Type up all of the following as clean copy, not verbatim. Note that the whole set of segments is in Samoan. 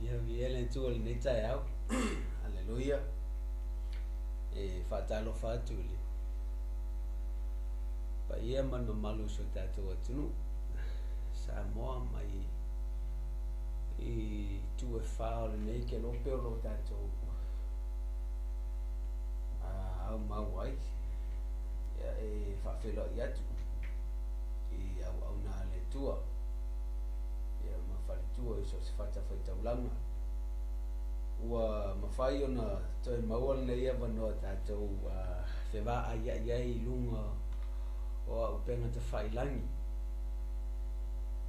Ia viia le Atua i lenei taeao. Aleluia. E faatalofa atu i le paia ma le mamalu o si o tatou atunuu Samoa mai i itu e fā o lenei kelope o lo o tatou aumau ai. Ia, e faafeiloai atu i auauna a le Atua ia ma faletua i so o se fatafaitaulaga. Ua mafai ona toe maua lenei avanoa tatou fevaaiai ai i luga o auupega tafailagi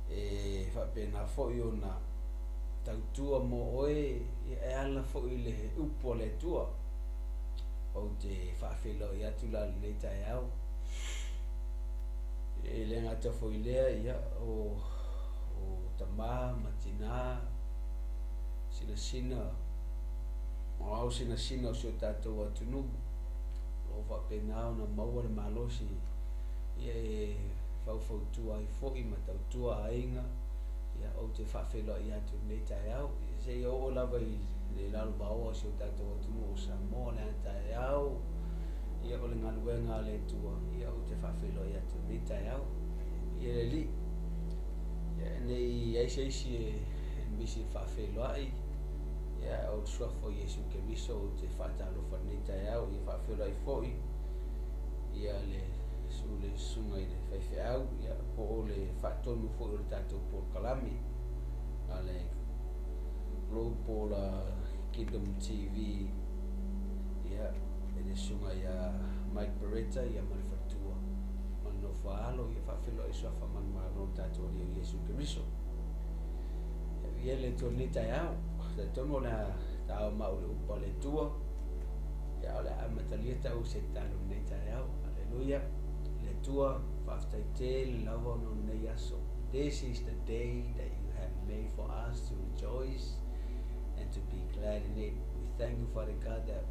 e faapena foi ona tautua mo oe e ala foi i le upu a le Atua. Ou te faafeiloai atu la i lenei taeao. E le gata foi i lea, ia, o, o tamā ma tinā, sinasina, o ao sinasina o si o tatou atunuu, o lo o faapena ona maua le malosi ia, e faufautua ai foi ma tautua aiga, ia, ou te faafeiloai atu i lenei taeao. Seia oo lava i le lalovaoa o si o tatou atunuu o Samoa le taeao, ia, o le galuega a le Atua, ia, ou te faafeiloai atu i lenei taeao. Ia le Alii, ia, ne i ai se isi e misi i le faafeiloai, ia, o le suafa o Iesu Keriso ou te faatalofa i lenei taeao. Ia faafeiloai foi ia le su le susuga i le faifeau, ia, po o le faatonu foi o le tatou polokalame a le Global Kingdom TV, ia, e le susuga ia Mike Beretta, ia, ma le faletua ma le nofo a alo. Ia faafeiloai i suafa manumalo o le tatou Alii o Iesu Keriso. Ia viia le Atua i lenei taeao. Talitonu o le a taao mau i le upu a le Atua. Ia, o le a amatalia tau se tatalo i lenei taeao. Aleluia. Le Atua, faafetai tele lava ona o lenei aso. This is the day that you have made for us to rejoice and to be glad in it. We thank you, Father God, that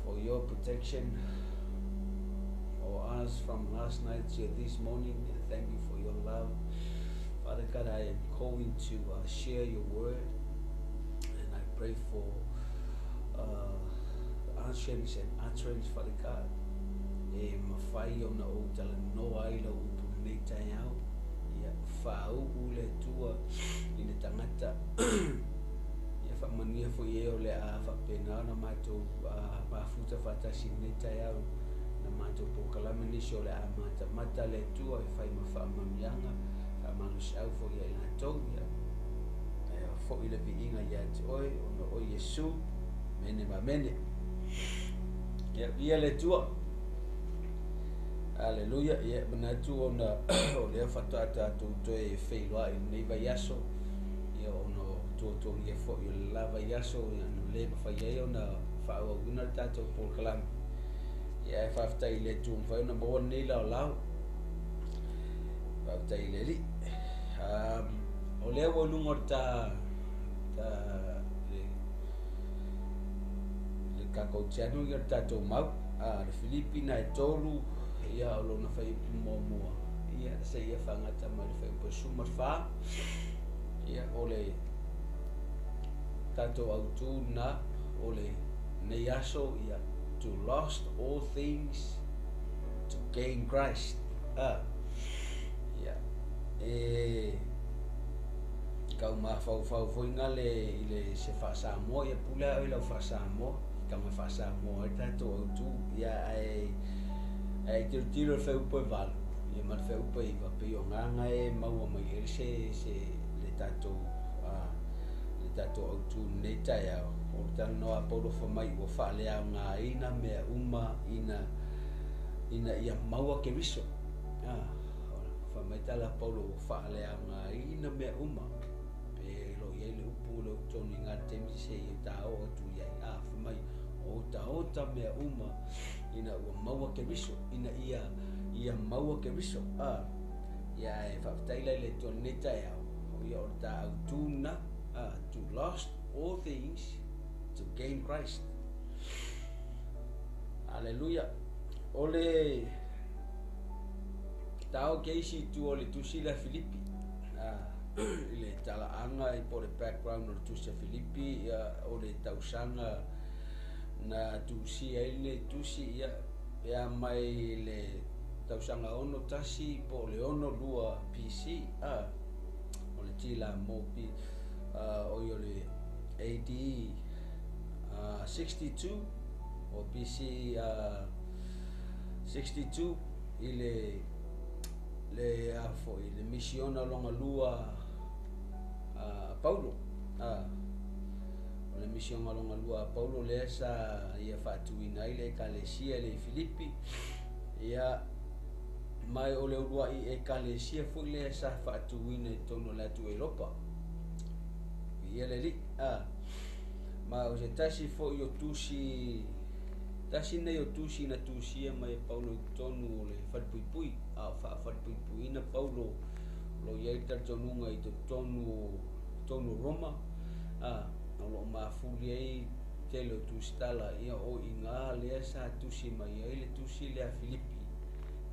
for your protection for us from last night to this morning. And thank you for your love. Father God, I am going to share your word, and I pray for actions and utterance, Father God. E mafai ona ou talanoa ai lau upu i lenei taeao. Ia faauu le Atua i le tagata. Ia faamanuia foi e o le a faapena ona matou mafuta faatasi i lenei taeao na matou polokalame nisi o le a matamata le Atua e fai ma faamanuiaga faamalosiau foi ia i latou. Ia e foi le viiga ia te oe ona o Iesu. Mene ma mene. Ia viia le Atua. Aleluia. Ia manatu ona o lea faatoa tatou toe feiloai i lenei vaiaso. Ia ona o tuatuagia foi o le la vaiaso, ia, na le mafai ai ona faaauauina le tatou polokalame. Ia e faafetai i le Atua ua mafai ona maua lenei laolao. Faafetai i le Alii. O lea ua i luga o le ta, ta le, le tatou channel ia le tatou mau a le Filipi na e tolu, ia, o lona fuaiupu muamua, ia, seia faagata mai le fuaiupu e 14. Ia, o le tatou autū na o le nei aso, ia, to lost all things to gain Christ. Ia, e kau mafaufau foi gale i le se faa-Samoa, ia pule a oe i lau faa-Samoa, tama faa-Samoa ai tatou autū. Ia, ae ae tilotilo le fuaiupu e 8, ia, ma le fuaiupu e 9, pei o agaga e maua mai ai se le tatou le tatou autū i lenei taeao. O le talanoa a Paulo fai mai ua faaleaogaina mea uma ina ina ia maua Keriso. Fai mai tala a Paulo ua faaleaogaina mea uma. Pe lo o i ai le upu le upu tonu i ngā taimi seia taoo atu i ai. Fai mai o otaota mea uma ina ua maua Keriso, ina ia ia maua Keriso. Ia e faafetai la i le Atua i lenei taeao. Ia o le ta autū na, to lost all things to gain Christ. Aleluia. O le tao ke isi itu o le tusi lea Filipi. I le talaaga po o le background o le Tusi a Filipi, ia, o le tausaga na tusia ai lenei tusi, ia, pe a mai le tausaga 61 po o le 62 BC, a, o le tila mo P, oi o le AD 62 o BC 62 i le a foi le misiona longa lua a Paulo. A o le misiona longa lua a Paulo lea sa ia faatuina ai le ekalesia le Filipi, ia mai o le uluai ekalesia foi lea sa faatuina i totonu o le atu Eropa. Ia le alii. A ma o se tasi foi o tusi, tasi nei o tusi na tusia mai e Paulo i totonu o le falepuipui, a o faafalepuipuiina Paulo o lo o i ai le talitonuga i totonu o Roma, a o lo o mafuli ai tele o tusitala, ia o iga lea sa tusi mai ai le tusi lea a Filipi,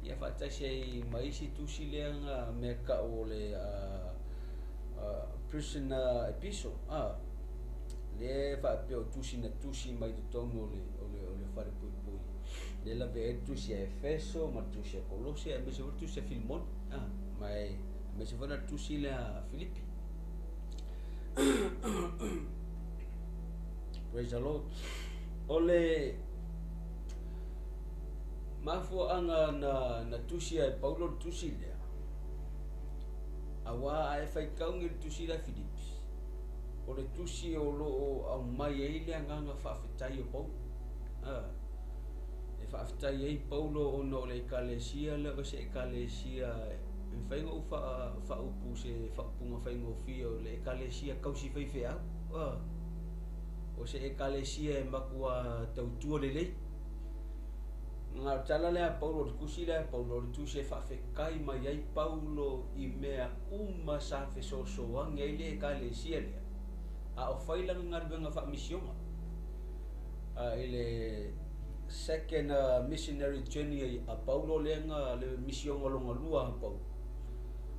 ia faatasi ai ma isi tusi lea na mea kau o le prisoner epistle, a lea faapea o tusi na tusi mai totonu o le falepuipui, lea lavea ai le tusi a Efeso ma le tusi a Kolose aemaise foi le tusi a Filimoni, a mai aemaise foi la tusi lea a Filipi. Praise the Lord. O le mafuaaga na tusi ai Paulo le tusi lea, auā a e faitaugi le tusi lea Filipi, o le tusi o lo o aumai ai le agaga faafetai o Paulo. E faafetai ai Paulo ona o le ekalesia lea o se ekalesia e mafai ona ou faaupu se faaupuga faigofie o le ekalesia kausi faifeau. O se ekalesia e matua tautua lelei. Na o le tala lea a Paulo, o le tusi lea a Paulo, o le tusi e faafetai mai ai Paulo i mea uma sa fesoasoani ai le ekalesia lea, a o fai lana galuega faamisioga. I le second missionary journey a Paulo lea na le misioga longa lua a Paulo,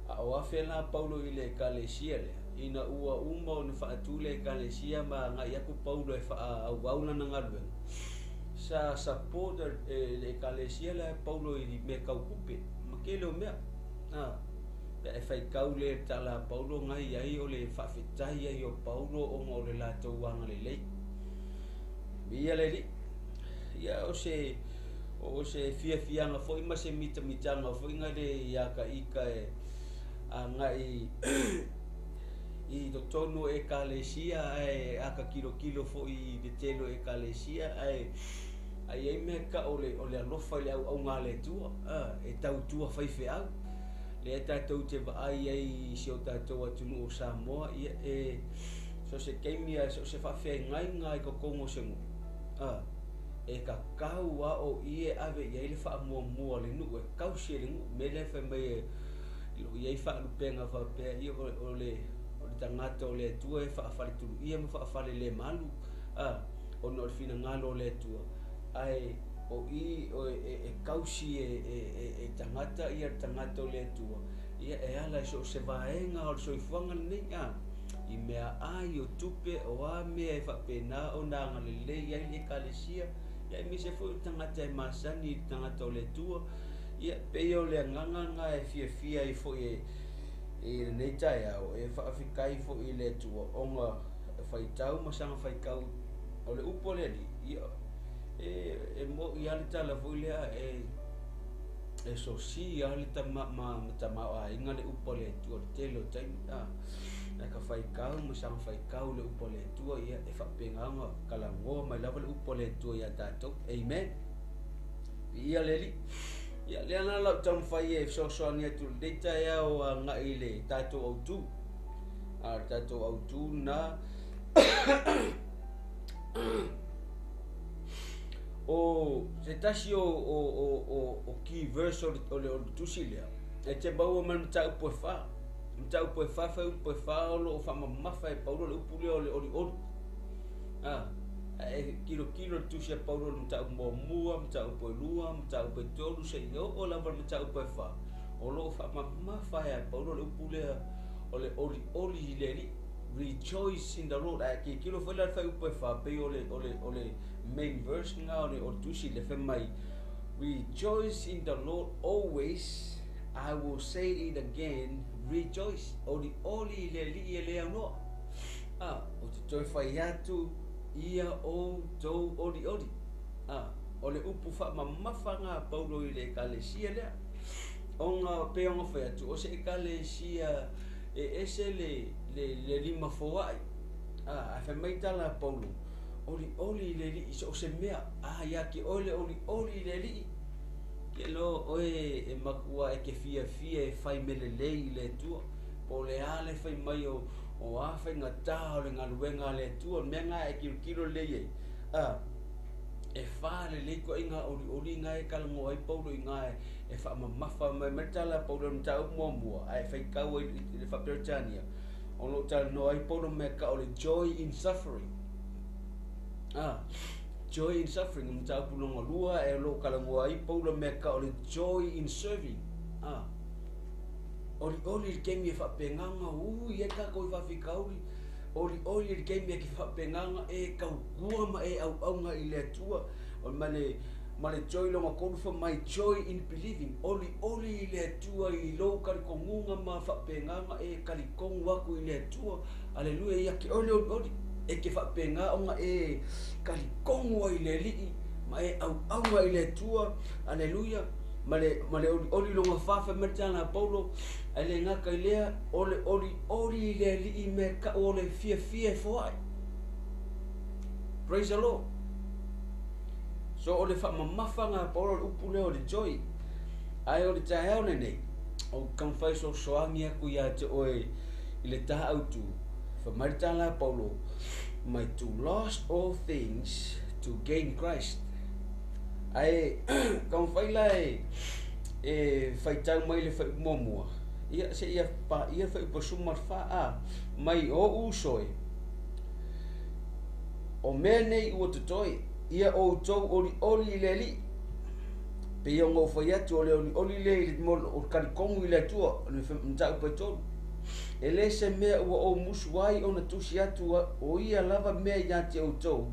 a o afe la Paulo i le ekalesia lea, ina ua uma ona faatu le ekalesia ma agai atu Paulo e faaauau lana galuega, sa support le ekalesia lea Paulo i mea tau tupe ma tele o mea. Pe e faitau le tala a Paulo ngai ai o le faafetai ai o Paulo ona o le latou agalelei. Ia le alii. Ia o se fiafiaga foi ma se mitamitaga foi na le ia ka ika e agai i totonu o ekalesia ae aka kilokilo foi i le tele o ekalesia ae ai mea ka o le alofa i le auauga a le Atua, e tautua faifeau. Lea tatou te vaai ai i si o tatou atunuu o Samoa, ia e so se taimi a so se faafeagaiga i totonu o se nuu, e tatau a o i e ave i ai le faamuamua a le nuu, e tausi e le nuu. Mea lea fai mai e lo i ai faalupega faapea, ia o le tagata o le Atua e faafale-tuluia ma faafale-lemalu, ona o le finagalo o le Atua, ae o i e tausi e tagata ia le tagata o le Atua, ia e ala i so o se vaega o le soifuaga lenei, i mea ai o tupe o a mea e faapena ona agalelei ai le ekalesia, ia aemaise foi o le tagata e masani i le tagata o le Atua. Ia pei o le agaga na e fiafia ai foi i lenei taeao, e faafetai foi i le Atua ona faitau ma saga faitau o le upu a le Alii, ia e moi lava le tala foi lea e sosi lava le tamaoaiga le upu a le Atua le tele o taimi. E ka faitau ma saga faitau le upu a le Atua, ia e faapena ona talanoa mai lava le upu a le Atua ia tatou. Amen. Ia le Alii. Ia lea la lau taumafai e fesoasoani atu i lenei taeao agai i le tatou autu. A le tatou autu na o se tasi o key verse o le tusi lea, e te maua mai le mataupu e fa. Mataupu e fa, fuaiupu e fa o lo o faamamafa e Paulo le upu lea o le olioli. E kilokilo le tusi a Paulo le mataupu muamua, mataupu e lua, mataupu e tolu, seia oo lava le mataupu e fa, o lo o faamamafa e Paulo le upu lea O le olioli i le Alii, Rejoice in the Lord. Ae tilotilo foi la i le fuaiupu e fa, pei o le, o le, o le main verse lena o le, o le tusi lea, fai mai, Rejoice in the Lord always, I will say it again, rejoice. Olioli i le Alii e le aunoa. A, ou te toe fai atu, ia outou olioli. A, o le upu faamamafa lena a Paulo i le Ekalesia lea. Ona pei ona fai atu, o se Ekalesia e ese le, le, le lima foai. A, ae fai mai tala a Paulo, Olioli i le Alii, so o se mea, a ia te oe le olioli i le Alii, ke loa oe e matua e te fiafia e fai mea lelei i le Atua, po o le a le fai mai o, o a faigata o le galuega a le Atua, o le mea lena e tilotilo lelei ai, a, e fa lelei ituaiga olioli na e talanoa ai Paulo i ina e faamamafa mai mai le tala a Paulo i le mataupu muamua, ae faitau ai i le Faa-Peretania, o lo o talanoa ai Paulo mea tau o le joy in suffering. Ah, joy in suffering, o mataupu lona lua, e o lo o talanoa ai Paulo mea tau o le joy in serving. Ah, olioli i le taimi e faapegaga, ui ai tatou i faafitauli, olioli i le taimi e te faapegaga e tautua ma e auauna i le Atua. O ma le, ma le joy lona tolu fai mai, joy in believing, olioli i le Atua i lou talitonuga ma faapegaga e talitonu atu i le Atua. Aleluia, ia te oe le olioli, e te faapena ona e talitonu ai i le Alii ma e auauna i le Atua. Aleluia. Ma le, ma le olioli lona fa, fai mai le tala a Paulo, ae le gata i lea, o le olioli i le Alii mea tau o le fiafia e foai. Praise the Lord. So o le faamamafa a Paulo o le upu lea o le joy. Ae o le taeao lenei, o taumafai sosoagi atu ia te oe i le tā autu. Fai mai le tala a Paulo, mai to lost all things to gain Christ. Ae taumafai la e, e faitau mai le fuaiupu muamua, ia seia paia le fuaiupu 14 a, mai o uso e, o mea nei ua totoe, ia outou olioli i le Alii. Pei ona ou fai atu, o le olioli lea i le o le talitonu i le Atua, o le mataupu e tolu. E le se mea ua ou musu ai ona tusi atu o ia lava mea ia te outou,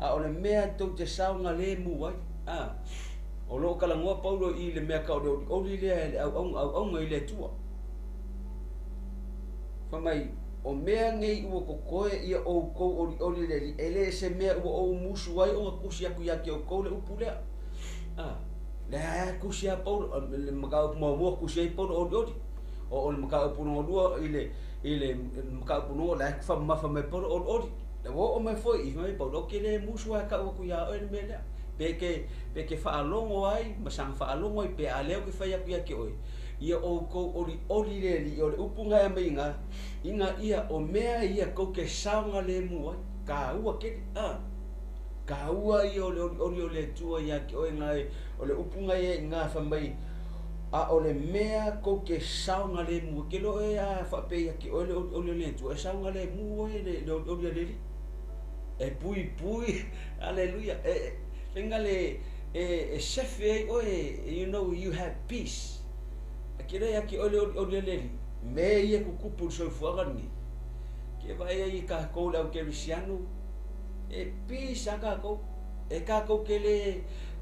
a o le mea tou te saogalemu ai. A, o lo o talanoa Paulo i le mea tau o le olioli lea e le auauna, auauna i le Atua. Fai mai, o mea nei ua totoe ia outou olioli i le Alii, e le se mea ua ou musu ai ona tusi atu ia te outou le upu lea. A, le ae tusi a Paulo, le mataupu muamua tusi ai Paulo olioli. O, o le mataupu lona lua i le, i le mataupu lona la e faamamafa mai Paulo olioli. Le ua oo mai foi i fai mai Paulo, ou te le musu lava e tau atu ia oe le mea lea. Pe ke, pe ke faalogo ai, ma saga faalogo ai, pe a lea ou te fai atu ia te oe, ia outou olioli le Alii, o le upu na e aumai i ina, ina ia o mea ia tou te saogalemu ai, taua tele, a, taua ia o le olioli o le Atua ia te oe na e, o le upu na ia i ina fai mai, a o le mea tou te saogalemu ai, ke loa oe a faapea ia te oe le olioli o le Atua, e saogalemu oe le, le olioli a le Alii. E puipui, aleluia, e, faiga le, e, e sefe ai oe, you know, you have peace. A ke loa ia te oe le olioli a le Alii, mea ia tutupu i le soifuaga lenei. Ke vaai ai i kākou le au kerisiano, e peace a kākou. E kākou ke le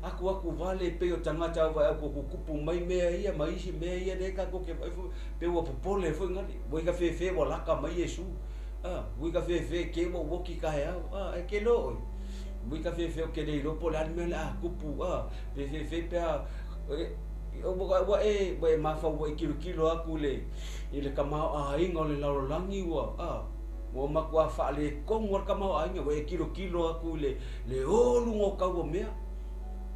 akuaku wale pei o tagata au vaai au kukupu mai mea ia ma isi mea ia lea kākou ke vaai foi, pe ua popole foi ngale, ua i ka fefe ua laka mai Iesu. A, ua i ka fefe ke ua uoki ka heau. A, e ke loa oe. Ua i ka fefe o ke le iloa po o le a le mea o le a kupu. A, pe fefe pe a, e, ua, ua e, ua e mafau ua e kilokilo aku i le, i le tamaoaiga o le lalolagi ua, a, ua matua faaletonu lava le tamaoaiga, ua e kilokilo atu i le, le o luga o tau o mea.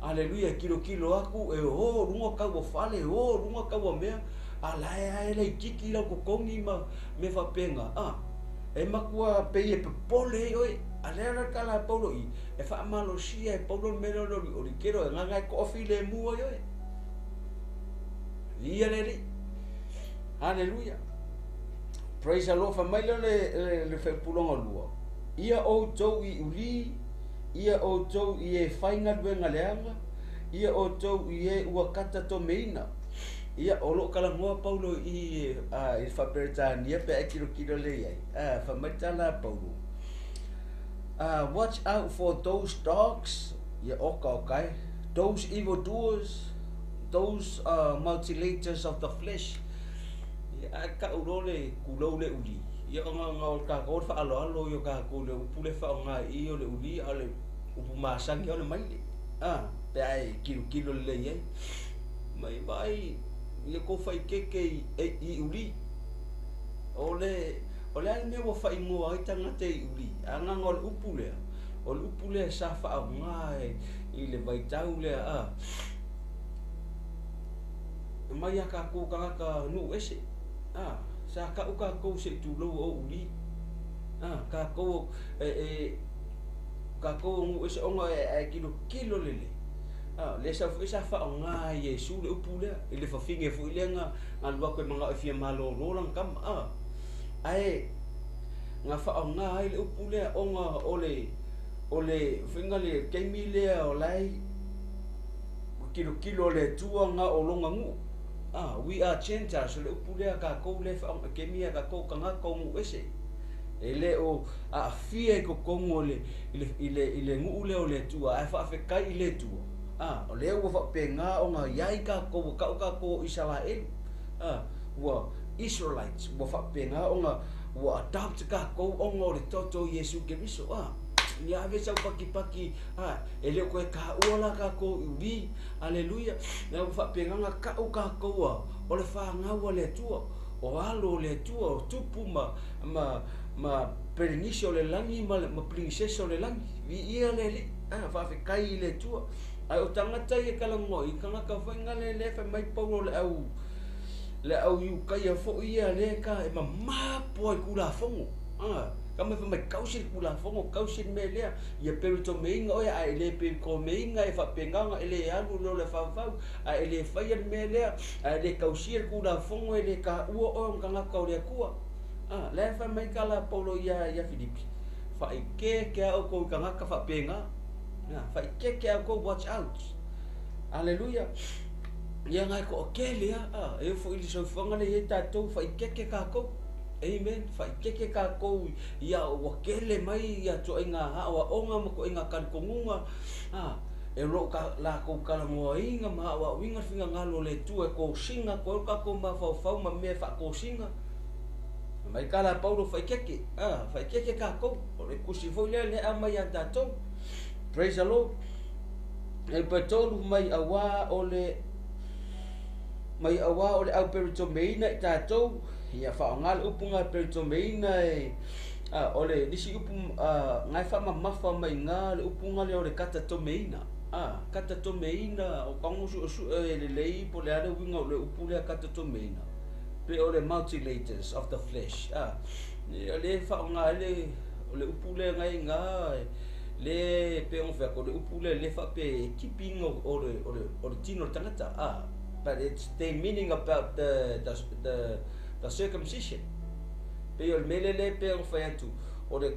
Aleluia, e kilokilo atu, e o luga o tau o fale, e o luga o tau o mea, a la e ae laitiiti lau totogi ma mea faapena. A, e matua pei e popole ai oe. A lea la le tala a Paulo i, e faamalosia e Paulo le mea lea o le olioli, ke loa e gaga e toafilemu ai oe. Viia le Alii. Haleluia. Praise the Lord. Fai mai lea le, le, le fuaiupu lona lua. Ia outou i uli, ia outou i e faigaluega leaga, ia outou i e ua kata tomeina. Ia, o lo o talanoa Paulo i i i le faa-Peretania pe a e tilotilo lelei i ai, a, fai mai le tala a Paulo, Watch out for those dogs, ia oka oka e, those evildoers, those mutilators of the flesh. Ia, ae tau loa le kulou le uli, ia ona o tatou o le faaaloalo ia o tatou i le upu lea e faaaoga i i o le uli, a o le upu masani lava o le maile, a, pe a e tilotilo lelei i ai. Mai vaai ia tou faikeke i uli. O le o le a le mea ua faaigoa ai tagata i uli? Agaga o le upu lea, o le upu lea sa faaaoga i le vaitau lea a mai a tatou tagata nuu ese. A sa tau tatou se i tulou o uli. A tatou e tatou o nuu ese ona e tilotilo lelei. A, lea sa foi sa faaaoga e Iesu le upu lea, i le fafine foi lea na alu atu e manao e fia malolo lana tama, a. Ae na faaaoga ai le upu lea ona o le, o le faiga le taimi lea o la e tilotilo a le Atua na o lona nuu. A, we are Gentiles, o le upu lea a tatou lea e faaaoga, taimi a tatou o tagata o nuu ese. E le o aafia i totonu o le, i le, i le nuu lea o le Atua, ae faafetai i le Atua, a, o lea ua faapena ona i ai tatou, ua tau tatou o Isaraelu, a, ua Israelites, ua faapena ona ua adopt tatou ona o le toto o Iesu Keriso, a, ia ave sau patipati, a, e le o toe taua la tatou i uli, aleluia, lea ua faapena ona tau tatou a, o le fanau a le Atua, o alo o le Atua, o tupu ma, ma, ma perenisi o le lagi ma, ma pirinisese o le lagi. Viia le Alii. Ah, faafetai i le Atua. Ae o tagata ia e talanoa i tagata foi na le le fai mai Paulo o le au le au Iutaia foi ia le ka e mamapo ai Tulafono. Ah, ka mai fai mai tausi le Tulafono, tausi le mea lea, ia peritomeinga oe a e le peritomeinga e faapena ona e le alu i lo le faufau, a e le faia le mea lea, a e le tausia le Tulafono e le taua oe o le tagata o le Atua. A, la e fai mai ka la Paulo iā, iā Filipi, Faaikeeke a outou i tagata faapena. A, faaikeeke a outou, watch out. Aleluia. Ia ngai toatele a, a, e oo foi i le soifuaga lea e i ai tatou, faaikeeke tatou. Amen. Faaikeeke tatou ia ua tele mai ia ituaiga aoaoga ma ituaiga talitonuga, a, e o lo o ka, latou talanoaina ma aoaoina le finagalo o le Atua e tosina atu ai lo tatou mafaufau ma mea e faatosina. Mai ka la Paulo faikeke, a, faikeke tatou. O le tusi foi lea lea aumai ia tatou. Praise the Lord. E petolu mai auā o le mai auā o le au peritomeina i tatou, ia faaaoga le upu nga peritomeina e a, o le nisi upu a, nga e faamamafa mai iga le upu nga lea o le katatomeina. A, katatomeina o tago suesue lelei po o le a le uiga o le upu lea katatomeina. Pei o le mutilators of the flesh, a, o lea e faaaoga ai le, o le upu lea na i ina, le pei ona fai atu, o le upu lea le faapea e tipi ina o le, o le, o le tino o le tagata, a, but it's the meaning about the, the, the, the circumcision. Pei o le mea lea lea pei ona fai atu, o le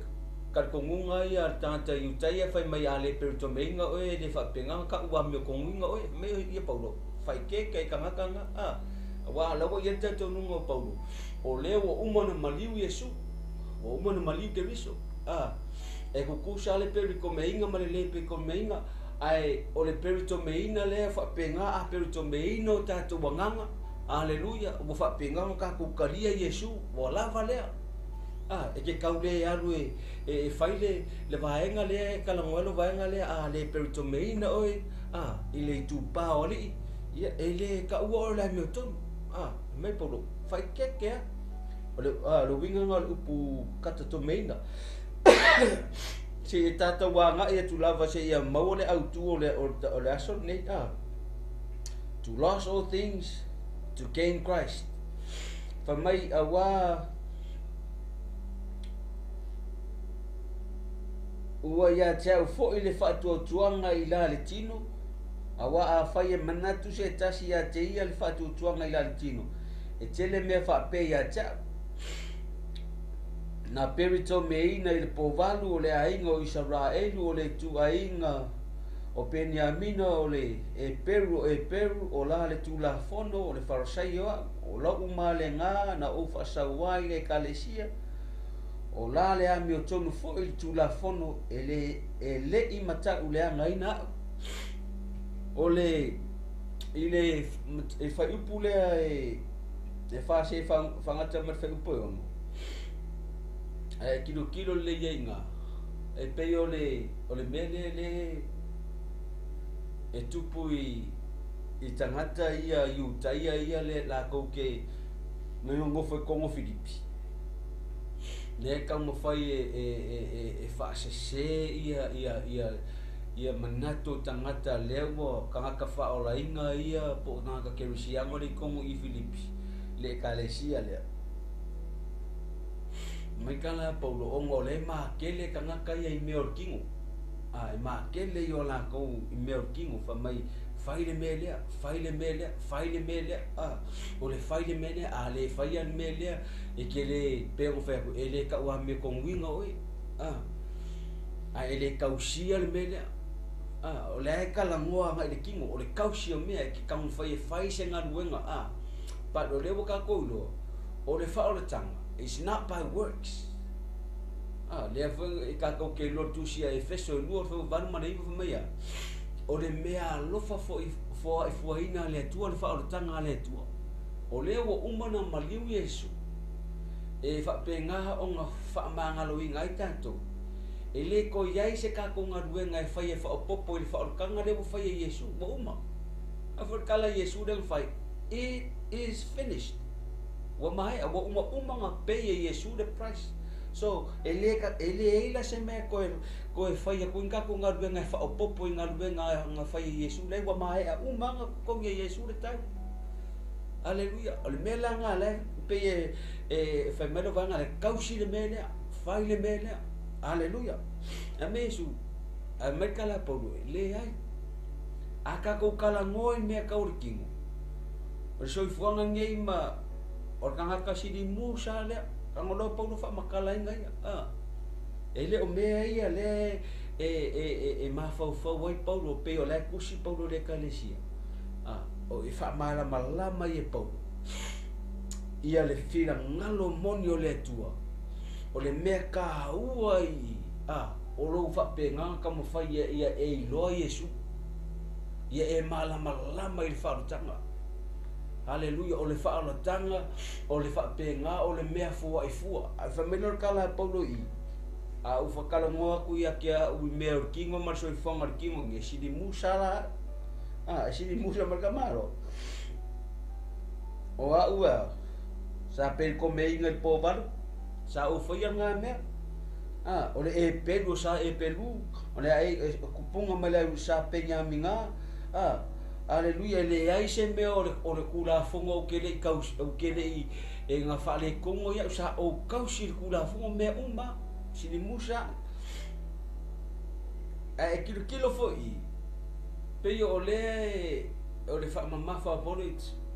talitonuga ia a le tagata Iutaia fai mai a le peritomeinga oe e le faapena ona tau amiotonuina oe, fai mai ia Paulo, faikeeke i tagata na, a. Aua o la ua i ai le talitonuga o Paulo, o lea ua uma ona maliu Iesu, ua uma ona maliu Keriso. A, e tutusa le peritomeinga ma le le peritomeinga, ae o le peritomeina lea e faapena a peritomeina o tatou agaga, aleluia, ua faapena ona tatou talia Iesu, ua lava lea. A, e te tau le alu e, e, e fai le, le vaega lea e talanoa ai le vaega lea, a le peritomeina oe, a, i le itupa o alii, Ia, e le taua oe o le amiotonu. A, fai mai Paulo, Faikeke a. O le, a, le uiga lena o le upu katatomeina. Se i tatou agai atu lava seia maua le autu o le, o le, o le aso lenei. A, to lose all things to gain Christ. Fai mai, auā, ua ia te au foi le faatuatuaga i la le tino, Aua afai e manatu se tasi ia te ia le faatuatuaga i la le tino, e tele mea faapea ia te au. Na peritomeina i le povalu o le aiga o Isaraelu o le ituaiga O Peniamina o le Eperu o Eperu, o la le Tulafono, o le Farasaio a'u, o lo'u malega na ou fa'asau ai i le Ekalesia, o la le amiotonu fo'i i le Tulafono, e lē e le'i mata'uleagaina a'u. O le i le i fuaiupu lea e e fase fagata ma le fuaiupu e 6, ae kilokilo lelei ai iga, e pei o le o le mea lea lē e tupu i i tagata ia Iutaia ia le lakou ke nonofo i Kogo Filipi, lea e taumafai e e e e faasesē ia ia ia ia manatu o tagata lea ua tagata faaolaina ia po o tagata kerisiano le i tonu i Filipi le ekalesia lea. Mai kala Paulo ona o lea e makele tagata ia i mea o le tino. A e makele ia o lakou i mea o le tino, fai mai fai le mea lea, fai le mea lea, fai le mea lea, a o le fai le mea lea, a le faia le mea lea, e te le pei ona fai atu, e le tauamiotonuina oe, a ae e le tausia le mea lea. A o lea e talanoa agai le tino, o le tausi o mea, e te taumafai e fai se galuega, a but o lea ua tatou iloa, o le faaolataga, it's not by works. A lea foi e tatou te iloa le tusi a Efeso e 2 8 ma le 9 fai mai a, o le mea alofa fo'i foa'ifuaina a le Atua le faaolataga a le Atua. O lea ua uma na maliu Iesu, e faapena ona faamagaloina ai tatou. E lē toe i ai se tatou galuega e fai e faaopoopo i le faaolataga lea ua fai e Iesu, ua uma. A foi le tala a Iesu lea na fai, it is finished. Ua maea, ua uma uma na pay e Iesu le price. So, e lē e leai la se mea e toe toe fai atu ai ni tatou galuega e faaopoopo i galuega na fai e Iesu, leai ua maea uma na totogi e Iesu le tau. Aleluia. O le mea la lena lea pei e e fai mai le vaega lea, tausi le mea lea, fai le mea lea. Aleluia. Ae Iesu, ae mai le tala a Paulo, e leai. A tatou talanoa i mea tau le tino, o le soifuaga lenei ma o le tagata silimu sa lea, tago loa Paulo faamatalaina ia. A, e le o mea ia lea e, e, e, e mafaufau ai Paulo, pei o la e tusi Paulo i le ekalesia. A, o e faamalamalama ai e Paulo ia le finagalo moni o le Atua, o le mea taua i a o lou faapena taumafai ia, ia e iloa Iesu, ia e malamalama i le faaolataga. Haleluia, o le faaolataga, o le faapena o le mea foaifua. Ae fai mai lea o le tala a Paulo i, a ou fatalanoa atu ia te au i mea o le tino ma le soifuaga o le tino, e silimu sa la au. A, e silimu sa ma le tamaloa. O a'u a, sa pelikomeiga i le po 8, sa ou faia lena mea. A, o le epelu o sa epelu, o le ae e kupuga mai le au sa Peniamina, a, aleluia, e leai se mea o le, o le Tulafono ou te le'i tausi, ou te le'i e na faaletonu ai a'u, sa ou tausi i le Tulafono mea uma, silimu sa. Ae e kilokilo foi, pei o lea e, o le faamamafa o Paulo,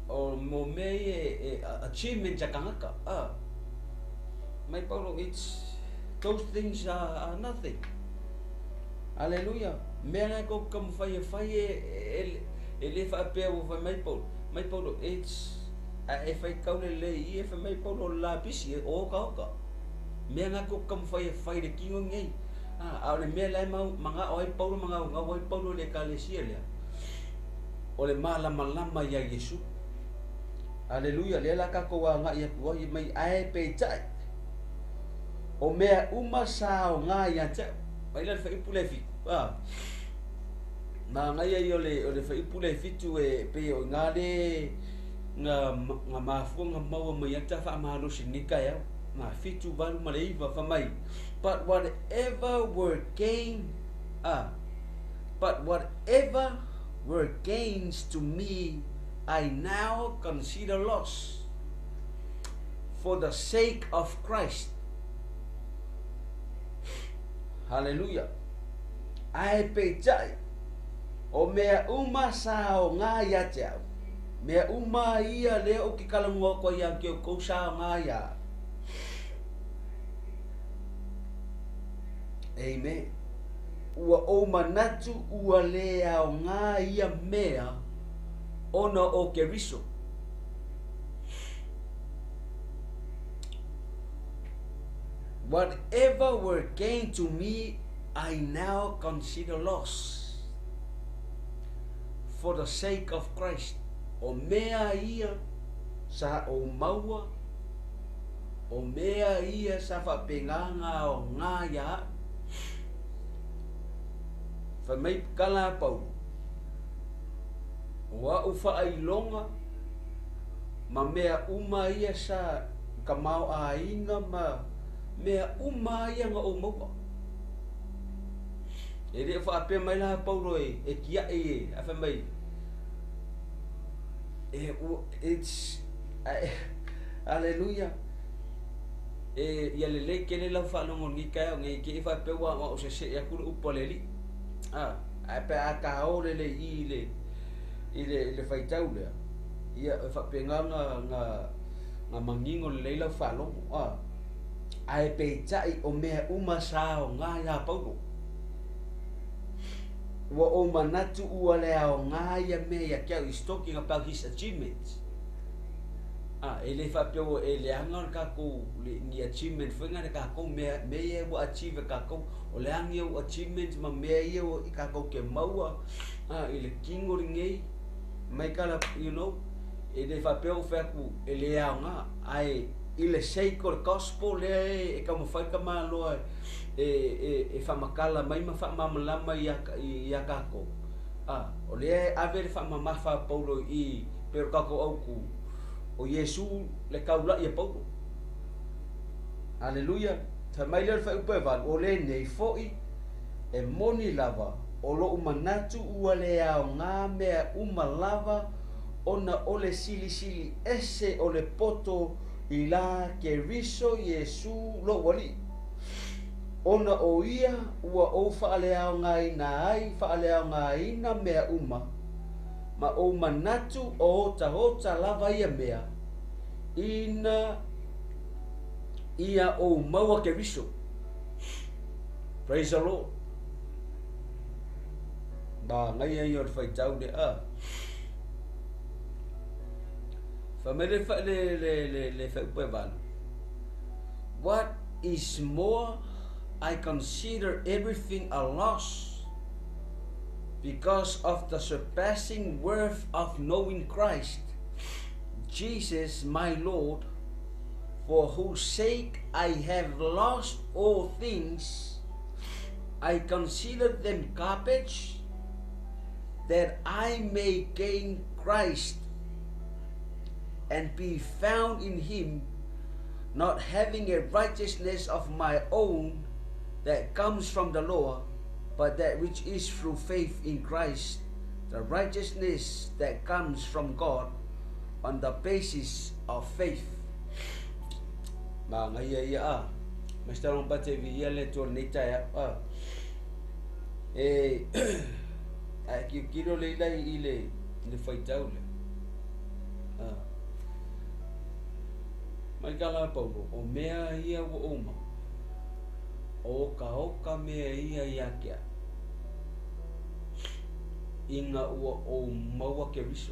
o mo mea ia e, e achievement a tagata, a. Mai Paulo, it's, those things are nothing. Aleluia. Mea na e kou taumafai e fai e, e, e lē faapea ua fai mai Paulo. Mai Paulo, it's, a e faitau lelei i e fai mai Paulo o le lapisi e okaoka. Mea na kou taumafai e fai i le tino lenei. A, a o le mea la e mau, maga'o ai Paulo ma gaugau ai Paulo i le ekalesia lea, o le malamalama iā Iesu. Aleluia, lea la tatou aga'i atu ai mai ae peitai, o mea uma sa aogā ia te a'u. Mai la le fuaiupu lea e 7, a, manaia ia o le, o le fuaiupu lea e 7 e pei o iga le na, na mafua na maua mai ai le ta faamalosi i lenei taeao. Na 7, 8 ma le 9 fai mai, but whatever were gain, a, but whatever were gains to me I now consider loss for the sake of Christ. Haleluia. Ae peitai, o mea uma sa aogā ia te a'u, mea uma ia lea ou te talanoa atu ai ia te outou sa aogā ia a'u. Amen. Ua ou manatu ua le aoga ia mea ona o Keriso. Whatever were gain to me, I now consider loss for the sake of Christ. O mea ia sa ou maua, o mea ia sa faapena ona aoga ia a'u. Fai mai kala a Paulo, o a'u faailoga ma mea uma ia sa tamaoaiga ma mea uma ia na ou maua. E le o faapea mai la Paulo e tia'i e ae fai mai e it's aleluia e ia lelei tele lau faalogo i lenei taeao nei te i faapea ua aoao sese'e atu le upu a le Alii. Ae pe a taō lelei i i le i le i le faitau lea, ia e faapena ona manino lelei lau faalogo. Ae peitai o mea uma sa aoga iā Paulo. Ua ou manatu ua le aoga ia mea ia te au, he's talking about his achievements. E le faapea ua e leaga le tatou ni achievement foi na le tatou mea mea ia ua achieve e tatou. O le a ni au achievements ma mea ia ua tatou te maua i le tino lenei mai kala you know e le faapea ua fai atu e le aoga ae i le sake o le gospel lea e taumafai le tamaloa e faamatala mai ma faamalamalama ia tatou. O lea e ave le faamamafa a Paulo i pei o le tatou autu o Iesu le taula'i a Paulo. Aleluia. Fai mai lea o le fuaiupu e 8, o lenei fo'i e moni lava o lo'u manatu ua le aoga mea uma lava ona o le silisili ese o le poto i la Keriso Iesu lou Alii. Ona o ia ua ou faaleaogaina ai faaleaogaina mea uma, ma ou manatu o otaota lava ia mea, ina ia ou maua Keriso. Praise the Lord. Manaia ia o le faitau lea. Fai mai le le fuaiupu e 8. What is more, I consider everything a loss because of the surpassing worth of knowing Christ, Jesus my Lord, for whose sake I have lost all things. I consider them garbage, that I may gain Christ and be found in him, not having a righteousness of my own that comes from the law, but that which is through faith in Christ, the righteousness that comes from God on the basis of faith. Manaia ia a. Ma se tala pate vi ia le Atua i lenei taeao a. E ae kilokilo le ila i le le faitau lea. Mai ka la Paulo, o mea ia ua ou maua, o okaoka mea ia ia te au, ina ua ou maua Keriso.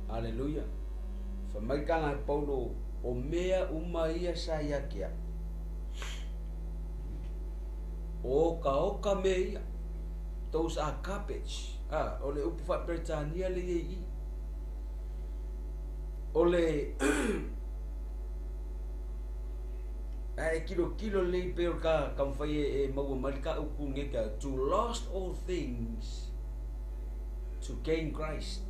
Aleluia. Fai mai ka la Paulo, o mea uma ia sa ia te au, o okaoka mea ia. Those are garbage. O le upu faa-Peretania lea i i. O le ae kilokilo lelei pei o le ka taumafai e maua mai le ka upu nei ka to lost all things to gain Christ.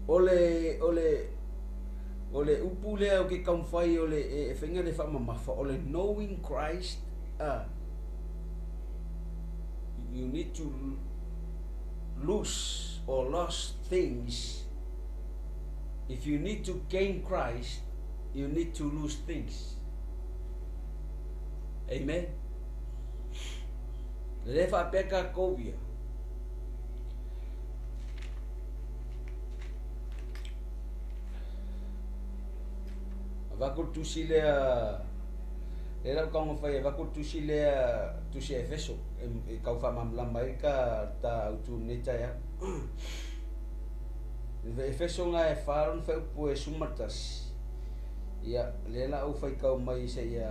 O le o le o le upu lea o ke taumafai o le e faiga le faamamafa o le knowing Christ. You need to lose or lost things. If you need to gain Christ, you need to lose things. Amen. Le faapea tatou ia. Avatu le tusi lea, lea la ou taumafai e avatu le tusi lea, tusi a Efeso, e tau faamalamalama ai le ta autu i lenei taeao. Efeso na e 4 lona faaiupu e 11, ia, lea la ou faitau mai seia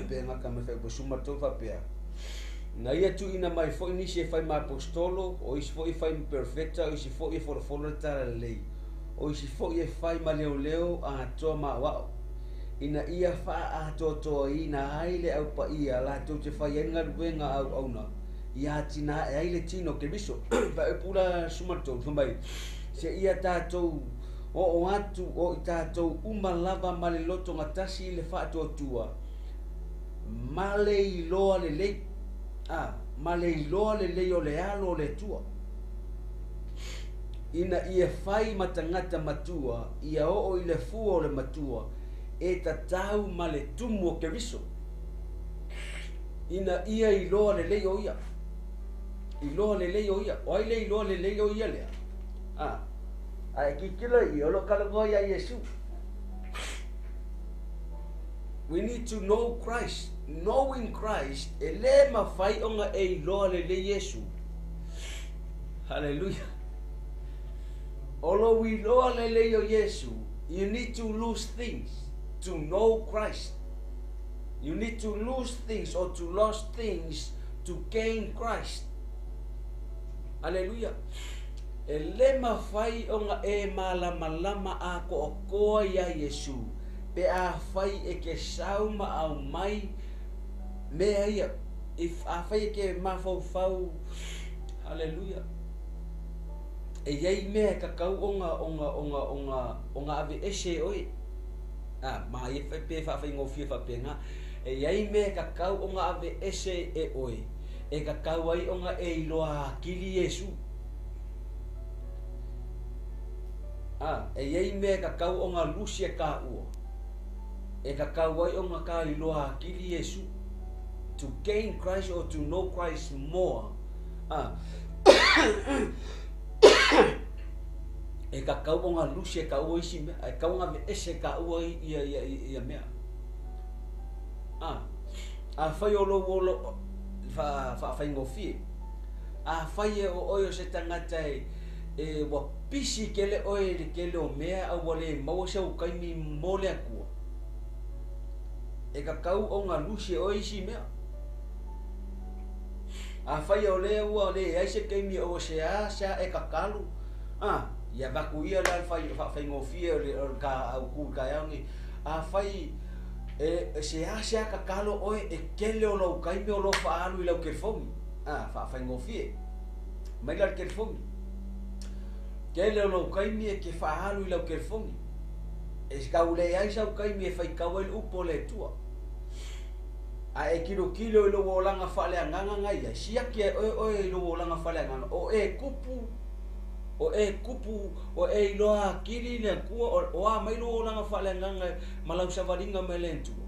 pe gata mai le faaiupu e 13 faapea, Na ia tuuina mai foi nisi e fai ma aposetolo, o isi foi e fai ma perofeta, o isi foi e folafolo le talalelei, o isi foi e fai ma leoleo atoa ma aoao, ina ia faaatoatoaina ai le Au Paia latou te fai ai le galuega a auauna, ia atinae ai le tino o Keriso. Faaiupu la 13, fai mai, Seia tatou oo atu o i tatou uma lava ma le loto gatasi i le faatuatua, ma le iloa lelei, a, ma le iloa lelei o le Alo o le Atua, ina ia fai ma tagata matua, ia oo i le fua o le matua, e tatau ma le tumu o Keriso, ina ia iloa lelei o ia. Iloa lelei o ia. O ai le iloa lelei o ia lea? A, a e tilotilo i i, o lo o talanoa iā Iesu. We need to know Christ. Knowing Christ, e lē mafai ona e iloa lelei Iesu. Hallelujah. O lou iloa lelei o Iesu, you need to lose things to know Christ. You need to lose things or to lose things to gain Christ. Aleluia. E lē mafai ona e malamalama ākoakoa iā Iesu pe afai e ke sau ma aumai mea ia. If afai e ke mafaufau, haleluia, e i ai mea e tatau ona, ona, ona, ona, ona aveese e oe. A, ma ia pe faafaigofie faapena. E i ai mea e tatau ona aveese e oe, e tatau ai ona e iloa atili Iesu. A, e i ai mea e tatau ona lusi e kāua, e tatau ai ona ka iloa atili Iesu. To gain Christ or to know Christ more. A, e tatau ona lusi e kāua isi mea, e tatau ona aveese e kāua ia, ia, ia mea. A, afai o lou ola, fa, faafaigofie, afai e o oe o se tagata e, e ua pisi tele oe i le tele o mea a ua le maua sau taimi mo le Atua, e tatau ona lusi e oe isi mea. Afai o lea ua leai se taimi e seasea e tatalo, a, ia avatu ia la le faafaigofie o le, o le ta autu i le taeao lenei. Afai e seasea tatalo oe e tele o lou taimi o lo o faaalu i lau telefoni, a, faafaigofie mai la le telefoni. Tele o lou taimi e te faaalu i lau telefoni, e tau leai sau taimi e faitau ai le upu o le Atua. A e tilotilo i lou olaga faaleagaga na i ai, siaki e oe oe i lou olaga faaleagaga, o e kupu, o e kupu, o e iloa atili le Atua, o a mai lou olaga faaleagaga ma lau savaliga mai le Atua.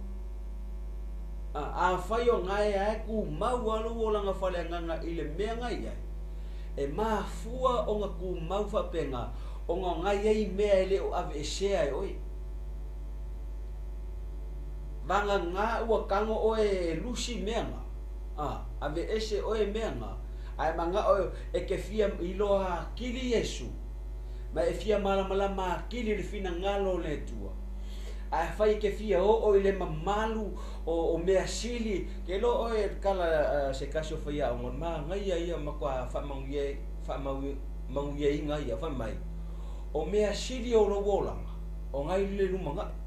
A, afai o gae ae tumau lava lou olaga faaleagaga i le mea na i ai, e mafua ona tumau faapena, ona o na i ai mea e le o aveesea e oe. Vagana ua tago oe e lusi mea na, a, aveese oe mea na, ae manao e te fia iloa atili Iesu, ma e fia malamalama atili i le finagalo o le Atua. Ae afai e te fia oo i le mamalu o, o mea sili, ke iloa oe e kala uh, se tasi o faiaoga, o le manaia ia matua faamanuia, faamanuiaina ia, fai mai, o mea sili o lou olaga, o nai le lumanai.